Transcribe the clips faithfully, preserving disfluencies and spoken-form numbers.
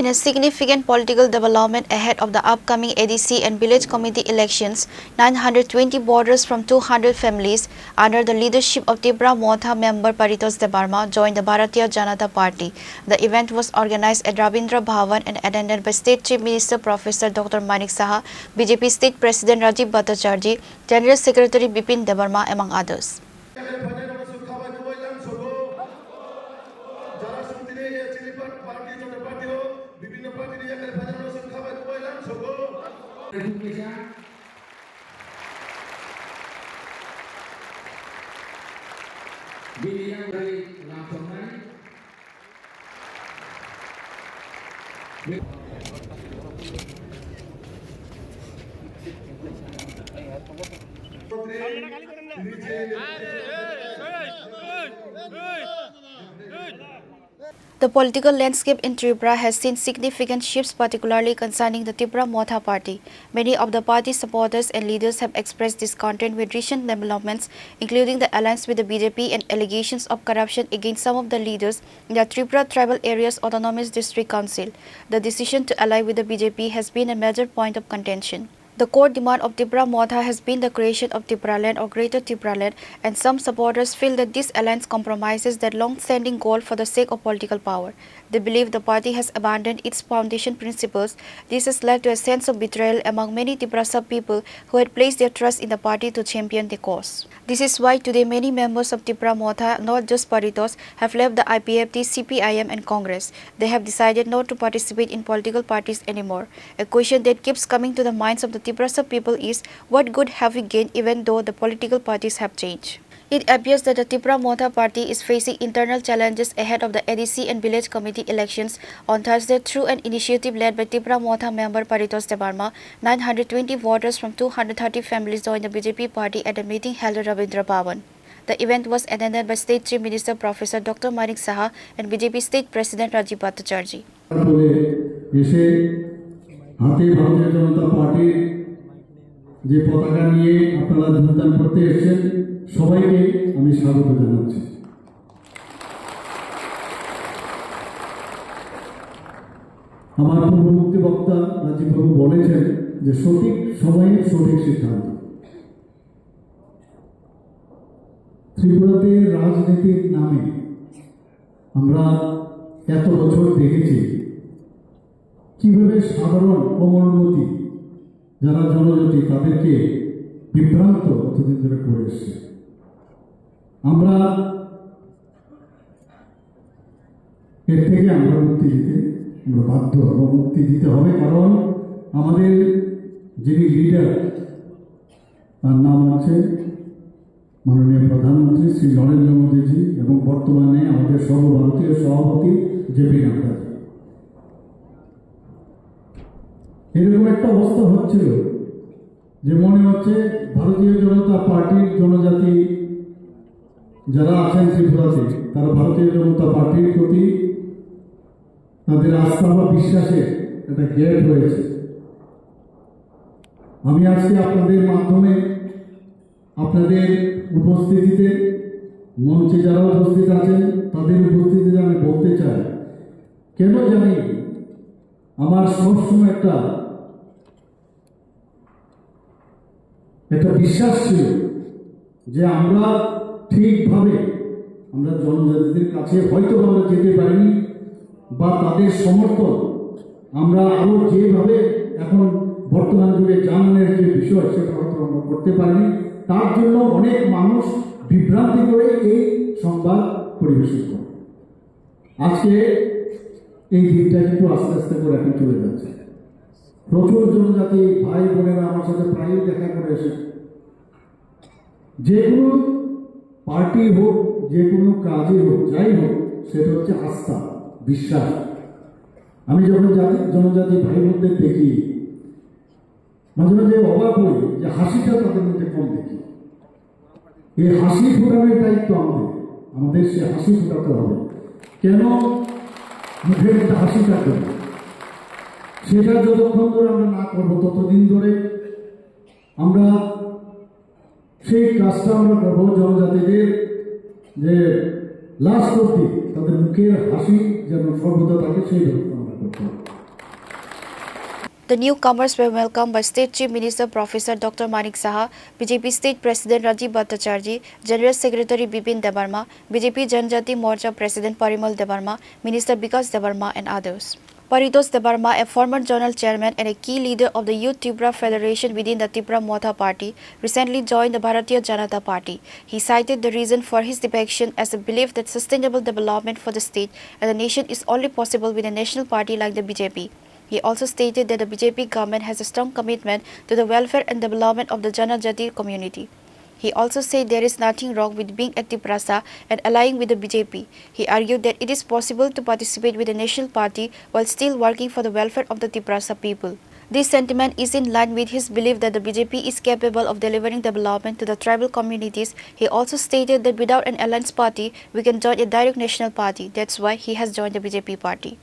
In a significant political development ahead of the upcoming A D C and village committee elections, nine hundred twenty voters from two hundred families under the leadership of Tipra Motha member Paritosh Debbarma joined the Bharatiya Janata Party. The event was organized at Rabindra Bhavan and attended by State Chief Minister Professor Doctor Manik Saha, B J P State President Rajiv Bhattacharjee, General Secretary Bipin Debbarma, among others. The political landscape in Tripura has seen significant shifts, particularly concerning the Tipra Motha party. Many of the party supporters and leaders have expressed discontent with recent developments, including the alliance with the B J P and allegations of corruption against some of the leaders in the Tripura Tribal Areas Autonomous District Council. The decision to ally with the B J P has been a major point of contention. The core demand of Tipra Motha has been the creation of Tipraland or Greater Tipraland, and some supporters feel that this alliance compromises that long-standing goal for the sake of political power. They believe the party has abandoned its foundation principles. This has led to a sense of betrayal among many Tiprasa people who had placed their trust in the party to champion the cause. This is why today many members of Tipra Motha, not just Paritosh, have left the I P F T, C P I M and Congress. They have decided not to participate in political parties anymore. A question that keeps coming to the minds of the Tiprasa people is, what good have we gained even though the political parties have changed? It appears that the Tipra Motha party is facing internal challenges ahead of the A D C and village committee elections on Thursday. Through an initiative led by Tipra Motha member Paritosh Debbarma, nine hundred twenty voters from two hundred thirty families joined the B J P party at a meeting held at Rabindra Bhavan. The event was attended by State Chief Minister Professor Doctor Manik Saha and B J P State President Rajiv Bhattacharjee. বলে এসে হাতে ভারতীয় জনতা পার্টির যে পতাকা নিয়ে আপনারা যোগদান করতে এসেছেন, সবাইকে আমি স্বাগত জানাচ্ছি। আমার পূর্ববর্তী বক্তা রাজীব বাবু বলেছেন যে সঠিক সময়ে সঠিক সিদ্ধান্ত। ত্রিপুরাতে রাজনীতির নামে আমরা এত বছর দেখেছি কিভাবে সাধারণ কোমলমতি যারা জনজাতি তাদেরকে বিভ্রান্ত এতদিন ধরে করে এসছে। আমরা এর থেকে আমরা মুক্তি দিতে আমরা বাধ্য হব, মুক্তি দিতে হবে, কারণ আমাদের যিনি লিডার, তার নাম হচ্ছে মাননীয় প্রধানমন্ত্রী শ্রী নরেন্দ্র মোদীজি এবং বর্তমানে আমাদের সর্বভারতীয় সভাপতি জে পি নাড্ডাজি। এরকম একটা অবস্থা হচ্ছিল যে মনে হচ্ছে ভারতীয় জনতা পার্টির জনজাতি যারা আছেন ত্রিপুরাতে, তারা ভারতীয় জনতা পার্টির প্রতি তাদের আস্থা বা বিশ্বাসের একটা গ্যাপ রয়েছে। আমি আজকে আপনাদের মাধ্যমে, আপনাদের উপস্থিতিতে, মঞ্চে যারা উপস্থিত আছেন তাদের উপস্থিতিতে আমি বলতে চাই, কেন জানি আমার সবসময় একটা একটা বিশ্বাস ছিল যে আমরা ঠিকভাবে আমরা জনজাতিদের কাছে হয়তো আমরা যেতে পারিনি, বা তাদের সমর্থন আমরা আরো যেভাবে এখন বর্তমান যুগে জানানোর যে বিষয়, সেটা হয়তো আমরা করতে পারিনি। তার জন্য অনেক মানুষ বিভ্রান্তি করে এই সংবাদ পরিবেশন করে। আজকে এই দিনটা কিন্তু আস্তে আস্তে করে এখন চলে যাচ্ছে। প্রচুর জনজাতি ভাই বোনেরা আমার সাথে প্রায়ই দেখা করে এসে, যে কোনো পার্টি হোক, যে কোনো কাজে হোক, যাই হোক, সেটা হচ্ছে আস্থা, বিশ্বাস। আমি যখন জাতি, জনজাতি ভাই বোনদের দেখি, মাঝে মাঝে অবাক হই যে হাসিটা তাদের মধ্যে কম দেখি। এই হাসি ফোটানোর দায়িত্ব আমাদের, আমাদের সে হাসি ফোটাতে হবে। কেন মুখের মধ্যে হাসি থাকবে না? সেটা যতক্ষণ ধরে আমরা না করবো, ততদিন ধরে আমরা সেই কাজটা আমরা করবো, জনজাতিদের যে লাস্ট অব্দি তাদের মুখের হাসি যেন সর্বদা থাকে, সেই ব্যবস্থা আমরা করতে হবে। The newcomers were welcomed by State Chief Minister Professor Doctor Manik Saha, B J P State President Rajiv Bhattacharjee, General Secretary Bipin Debbarma, B J P Janjati Morcha President Parimal Debbarma, Minister Bikash Debbarma, and others. Paritosh Debbarma, a former zonal chairman and a key leader of the Youth Tipra Federation within the Tipra Motha Party, recently joined the Bharatiya Janata Party. He cited the reason for his defection as a belief that sustainable development for the state and the nation is only possible with a national party like the B J P. He also stated that the B J P government has a strong commitment to the welfare and development of the Janajati community. He also said there is nothing wrong with being a Tiprasa and allying with the B J P. He argued that it is possible to participate with a national party while still working for the welfare of the Tiprasa people. This sentiment is in line with his belief that the B J P is capable of delivering development to the tribal communities. He also stated that without an alliance party, we can join a direct national party. That's why he has joined the B J P party.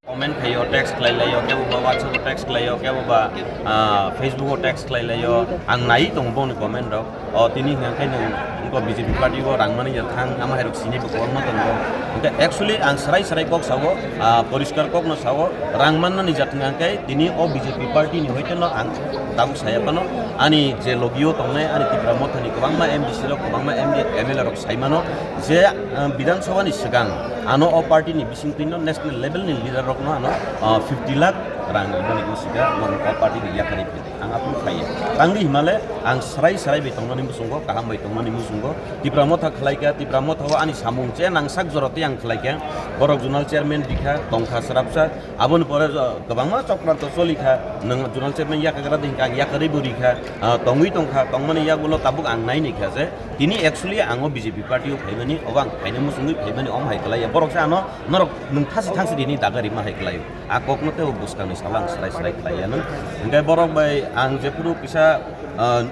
Comment khlaio, text khlai laio, kebo ba WhatsApp o text khlaio, kebo ba, ah, Facebook o text khlai laio. Ang nai tongo boni comment rok. O tini hwnka khe nwng wngkha B J P party o rang mani ya thang, ama hai rok sini bo kwbangma tongo. Hwnkhe actually ang srai srai kok sao, ah, poriskar kok no sao, rang manna ni jat hwnka khe tini o B J P party ni hoite no ang tabuk saya phano ani je logio tongnai ani Tipra Motha ni kwbangma M D C rok, kwbangma M D, M L A rok sai mano je, ah, Bidhan Sabha ni swkang ano o party ni bising twi no national level ni leader rok no ano, ah, fifty lakh rang rwmani sika norok o party ni yakarwi phai. Ang aphuru khlaiya. Tangdi himale ang srai srai bai tongnani muchungo, kaham bai tongnani muchungo. Tipra Motha khlaikha, Tipra Motha o ani samung che nangsak jora tei ang khlaikha. Borok zonal chairman rikha, tongkha swrapsa. Aboni pore jo-, kwbangma chokranto cholikha. Nwng zonal chairman yakagra de hinkha, ang yakarwi bo rikha. Ah, tongwi tongkha, tongmani yagulo tabuk ang nai naikha je tini actually ang o B J P party o phaimani, obo ang phaina muchungwi phaimani, omo hai khlaiya. Borok se ano norok nwng thasi thangsi rini daga rima hai khlaio. A kokno tei o bwskangni salo ang srai srai khlaiya nw. Hwnkhe borok bai ang jephuru kisa, ah,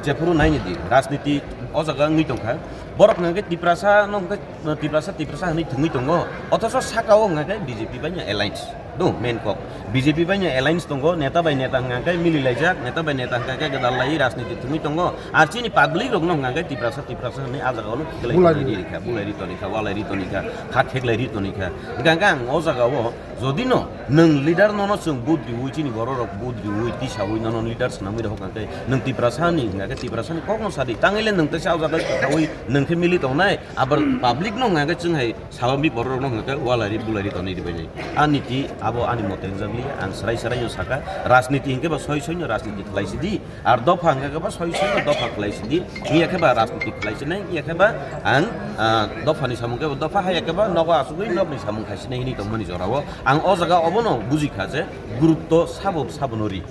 jephuru naini di rajniti o jaga wngwi tongkha. Borok hwnkhe Tiprasa no hwnkhe Tiprasa, Tiprasa hwnwi thwngwi tongo. Othoso saka o hwnkhe B J P bai no alliance. Do main kok. B J P bai no alliance tongo, neta bai neta hwnkhe mili laijak, neta bai neta hwnkhe gwdal lai rajniti thwngwi tongo. Ar chini public rok no hwnkhe Tiprasa, Tiprasa hwnwi a jaga o no khiklai Bulai tonwi ri. Ri rikha, bulai ri tonikha, walai ri tonikha, kha kheklai ri tonikha. Hwnkhe ang o jaga o Jodi no nwng leader nono chwng vote riwi, chini borok rok vote riwi, tisawi nono leader swnamwi rok hwnkha khe nwng Tiprasa ni hwnkha khe Tiprasa ni kok no sadi. Tangwi le nwng teisa o jaga thawi nwng khe mili tongnai, abar public no hwnkha khe chwng hai sabambi borok rok no hwnkha khe walai ri bulai ri tonwi ribai nai. Ani ti abo ani mote wngjakli, ang srai srai no saka, rajniti hwnkhe ba soi soi no rajniti khlai sidi. Ar dopha hwnkha khe ba soi soi no dopha khlai sidi, wngya khe ba rajniti khlai sinai, wngya khe ba ang, ah, dopha ni samung khe ba dopha, haya khe ba nogo achugwi nok ni samung khai sinai hinwi tongmani jora o. Ang o jaga obono bujikha je gurutto sabo sabo no ri.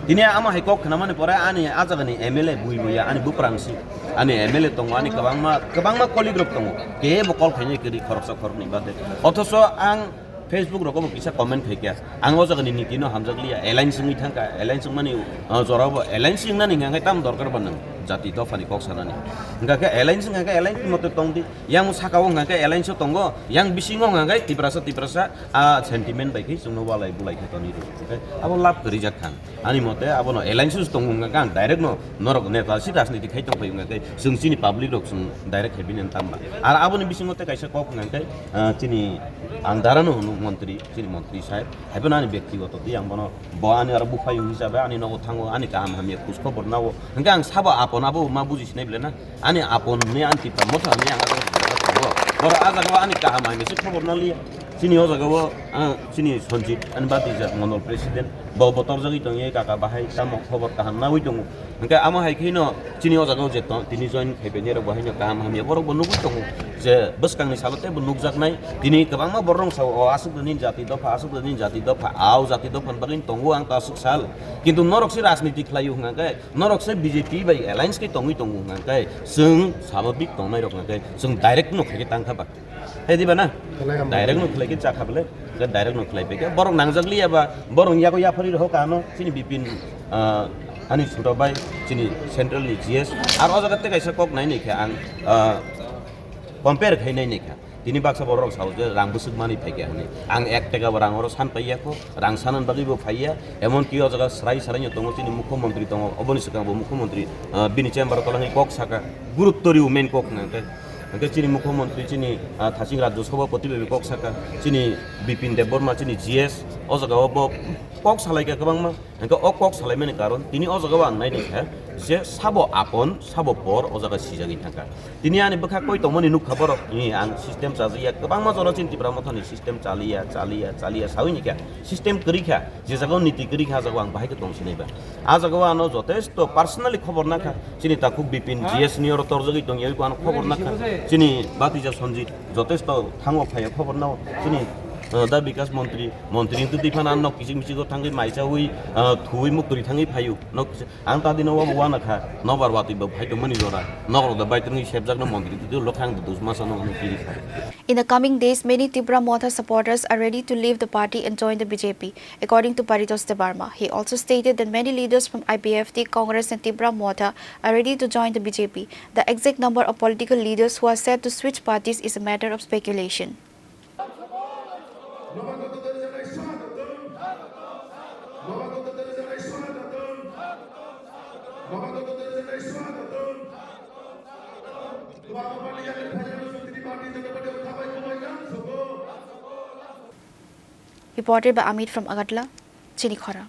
Tini ama hai kok khna mani pore ani a jaga ni M L A bui buya ani buprang si. Ani M L A tongo, ani kwbangma, kwbangma colleague rok tongo. Kebo call khainai kwrwi khoroksa khoroknwi bade. Othoso ang Facebook rogo bo kisa comment khaikha. Ang o jaga ni niti no hamjakliya, alliance wngwi thangkha, alliance wngmani, uh, jora bo alliance wngnani hwnkha khe tamo dorkar ba nwng jati dopha ni kok sanani. Hwnkha khe alliance wngkha khe alliance mote tongdi. Yang saka o hwnkha khe alliance o tongo, yang bisingo hwnkha khe Tiprasa, Tiprasa, ah, sentiment bai khe chwngno walai bulai khe tonwi rw. Hwnkha khe abo lab kwrwi jak thang. Ani mote abono alliance o tongo hwnkha khe ang direct no norok neta si rajniti khai tong phai hwnkha khe chwng chini public rok chwng direct khai bini tamba. Ar aboni bisingo tei kaisa kok hwnkha khe, ah, chini ang dara no hwno montri, chini montri saheb. Haiphano ani bektigoto tei ang bono, bo ani aro buphayung hisabe ani nogo thango, ani kaham hamya khoj khobor nao. Hwnkhe ang sabo apon abo ma buji sinai bele na? Ani apon ni ani Tipra Motha ni ang abo thango. Boro a jaga o ani kaham hamya se khobor naliya. Chini o jaga o, ah, chini Sanjit, ani batijak Mondol President, bo botorjagwi tongye kaka bahai tamo khobor kaham nawi tongo. Hwnkhe amo hai khe no chini o jaga o je tong, tini join khai phainai rok bo haino kaham hamya borok bo nugwi tongo je bwskang ni salo tei bo nukjaknai. Tini kwbangma borok rok sao, o aswk nini jati dopha, aswk nini jati dopha, au jati dopha ni bagwi tongo ang ta aswk sal. Kintu norok se rajniti khlai o hwnkha khe, norok se B J P bai alliance khe tongwi tongo hwnkha khe, chwng sababik tongnai rok hwnkha khe chwng direct no khai khe tang kha ba. Hai diba na? Khlai ham direct no khlai khe cha kha bole. Khe direct no khlai phaikha. Borok nangjak liya ba, borok yago yaphari rohok ano, chini Bipin, ah, ani Chhuto bai, chini central ni G S. Ar o jaga tei kaisa kok nai nai kha ang, ah, compare khai nai nai kha. Tini baksa borok sao je rang bwswk mani phaikha hwnwi. Ang ek taka bo rang oro san paiya kho, rang sanan bagwi bo phaiya. Emon ki o jaga srai srai no tongo, chini mukhyamantri tongo, oboni swkang bo mukhyamantri, ah, bini chamber o tolangwi kok saka. Gurutto ri o main kok hwnka khe. Hwnkhe chini mukhyamantri chini, ah, thaching rajyo sabhapati bai kok saka, chini Bipin Debbarma chini G S, O jaga o bo kok salai kha kwbangma, hwnkhe o kok salaimani karon tini o jaga o ang nai naikha je sabo apon, sabo por o jaga sijagwi thangkha. Tini ani bwkha koi tongmani nukha borok, ni ang system chajakya, kwbangma jora chini Tipra Mothani system chaliya, chaliya, chaliya sawi ni kha, system kwrwi kha, je jaga o niti kwrwi kha, a jaga o ang bahai khe tong sinai ba. A jaga o ano jotesto personally khobor nakha, chini takhuk Bipin G S ni oro torjagwi tongya, oi ko ano khobor nakha, chini Batija Sanjit jotesto thango phaiya khobor nao, chini, uh, da Bikas Montri, Montri wngtwi twi phano ano nok kichik michik o thangwi maichawi, uh, thuwi muktwi thangwi phaio, nok kichik. Ang ta dino wabo wana kha, nobar watwi bo phai tongmani jora. Nokrok da bai tongwi sepjakno montri twi lokha ang dusma sano hwnwi kiri kha. In the coming days, many Tipra Motha supporters are ready to leave the party and join the B J P, according to Paritosh Debbarma. He also stated that many leaders from I P F T, Congress and Tipra Motha are ready to join the B J P. The exact number of political leaders who are set to switch parties is a matter of speculation. Reported by Amit from Agartala, Chini Khorang.